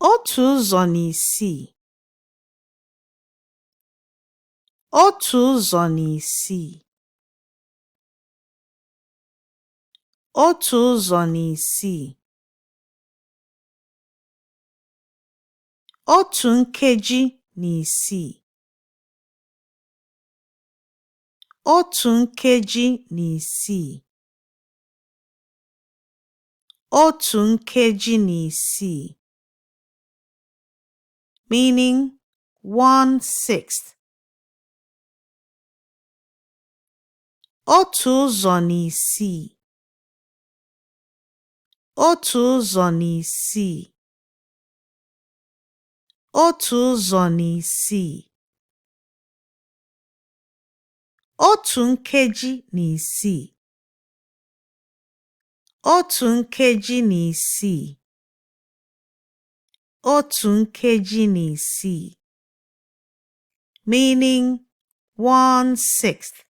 Otu ụzọ n'isii. Otu ụzọ n'isii. Otu ụzọ n'isii. Otu nkeji n'isii. Otu nkeji n'isii. Otu nkeji n'isii, meaning 1/6. Otu ụzọ n'isii. Otu ụzọ n'isii. Otu ụzọ n'isii. Otu nkeji n'isii. Otu nkeji n'isii. Otu nkeji n'isii, meaning 1/6.